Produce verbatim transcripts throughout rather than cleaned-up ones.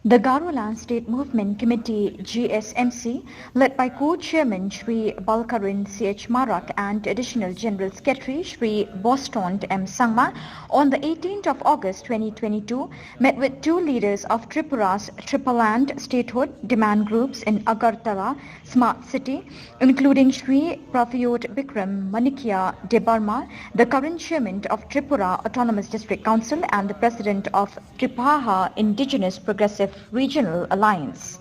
The Garoland State Movement Committee, G S M C, led by co-chairman Shri Balkaran C H Marak and Additional General Secretary Shri Bostond M Sangma, on the eighteenth of August twenty twenty-two, met with two leaders of Tripura's Triple Land statehood demand groups in Agartala, Smart City, including Shri Pradyot Bikram Manikya Debbarma, the current chairman of Tripura Autonomous District Council and the president of Tripaha Indigenous Progressive Regional Alliance.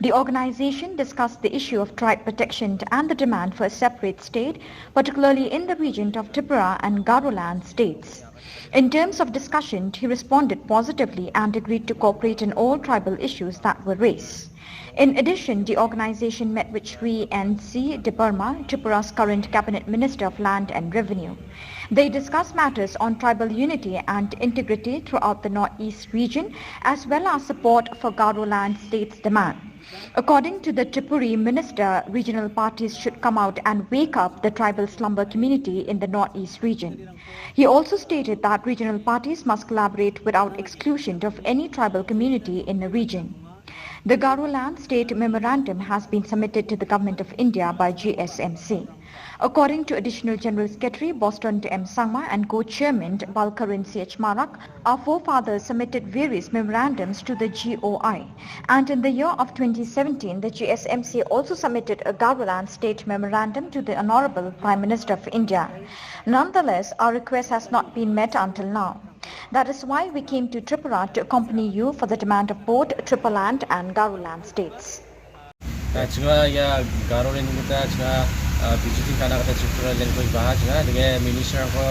The organization discussed the issue of tribe protection and the demand for a separate state, particularly in the region of Tripura and Garoland states. In terms of discussion, he responded positively and agreed to cooperate in all tribal issues that were raised. In addition, the organization met with Shri N C Debbarma, Tripura's current Cabinet Minister of Land and Revenue. They discussed matters on tribal unity and integrity throughout the Northeast region, as well as support for Garo Land State's demand. According to the Tripuri minister, regional parties should come out and wake up the tribal slumber community in the Northeast region. He also stated that regional parties must collaborate without exclusion of any tribal community in the region. The Garo Land State Memorandum has been submitted to the Government of India by G S M C. According to Additional General Secretary Bostond M Sangma and co-chairman Balkaran C H Marak, our forefathers submitted various memorandums to the G O I, and in the year of twenty seventeen, the G S M C also submitted a Garoland State Memorandum to the Honorable Prime Minister of India. Nonetheless, our request has not been met until now. That is why we came to Tripura to accompany you for the demand of both Triple Land and Garo Land states. Ah, chunga ia Garo Land gita chunga, ah, visiting kana gita Tripura Land ko ibaha chunga, dege minister ko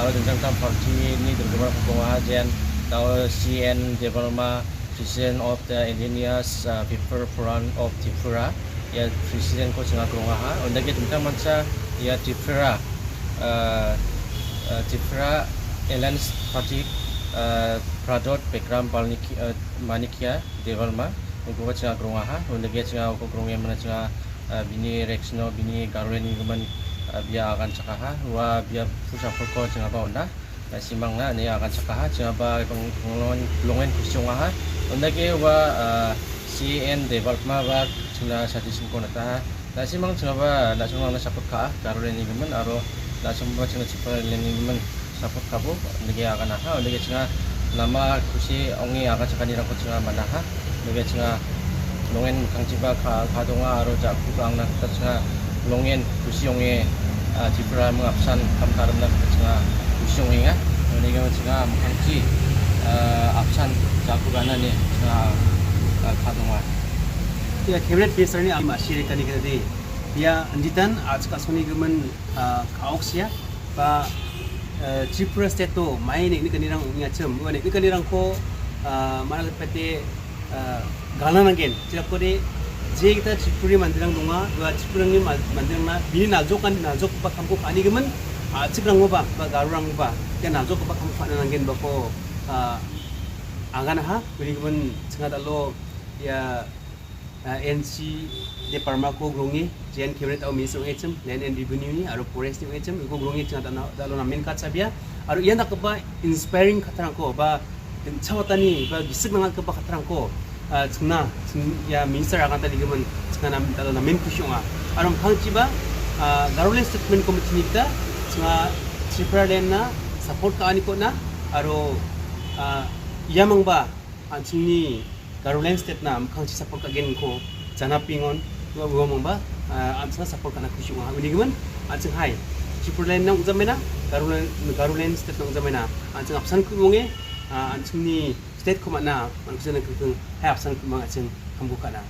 aro dingtang dingtang party ni donggiparangko kongaha, jen dao C N Debbarma, President of the Indigenous, ah, People Forum of Tripura, ia president ko chunga kongaha, undake dingtang mancha ia Tripura, ah, ah, Tripura Alliance Party, ah, Pradyot Bikram Balniki-, ah, Manikya Debbarma, uko chinga grongaha, undake chinga uko grongmana chinga, ah, bini reaction-o bini Garoland ni gimin, ah, bia agan chakaha, ua bia pusa pulko chingaba on·a, ah, simangna ine agan chakaha, chingaba long-, long-, longen kusi ong·aha, undake ua, ah, C N Debbarma ba chingna suggestion-ko on·ataha. Na·simang chingaba na·simangna support ka·a, Garoland ni gimin aro na·simangba chingna Tripura Land ni gimin support ka·bo, nige aganaha, nige chinga nama kusi ong·e agachakani rangko chinga manaha, nige chinga longen mikkangchiba ka-, kadonga aro ja·kuba angna gita chinga longen kusi ong·e, ah, Tripura ming apsan kam ka·rimna gita chinga kusi ong·enga, nige chinga mikkangchi, ah, apsan ja·ku ganani chinga, ah, kadonga. Ia cabinet minister-ni ma·sirikani kena di. Ia anditan a·chik a·songni gimin, ah, ka·oksia ba, ah, Tripura state-o mai neng·nikanirang ong·achim, ua neng·nikanirangko, ah, mana gitpate, ah, galna nanggen. Chirapode je gita Tripuri mandirang donga, ua Tripurangni mal-, mandirangna bini naljokan-, naljokgipa kamko ka·ani gimin, a·chikrangoba ba Garorangoba ia naljokgipa kamko ka·na nanggen bako, ah, aganaha, uni gimin chingada·lo ia ah, N C Debbarmako gronge, J N Cabinet-o Minister ong·achim, Land and Revenue-ni aro Forest-ni ong·achim, uko gronge ching·a dal-, dalo namen ka·chabia. Aro ian dakgipa inspiring kattarangko ba dingchawatani ba gisik nangatgipa kattarangko, ah, chingna, ching-, ia Minister agantanigimin chingna nam-, dalo namen kusi ong·a. Aro mikkangchiba, ah, Garoland Statement Committee-ni gita chinga Tripura Land-na support ka·aniko on·a, aro, ah, iamangba an·chingni Garoland State-na mikkangchi support ka·genko janapingon, ua uamangba, ah, an·chingna support ka·na kusi ong·a. Unigimin, an·ching hai, Tripura Land-na ong·jamena, Garoland, Garoland State-na ong·jamena, an·ching apsan ku·monge, ah, an·chingni state-ko man·a, an·chingna kengkeng hai apsan ku·mang an·ching kamko ka·na.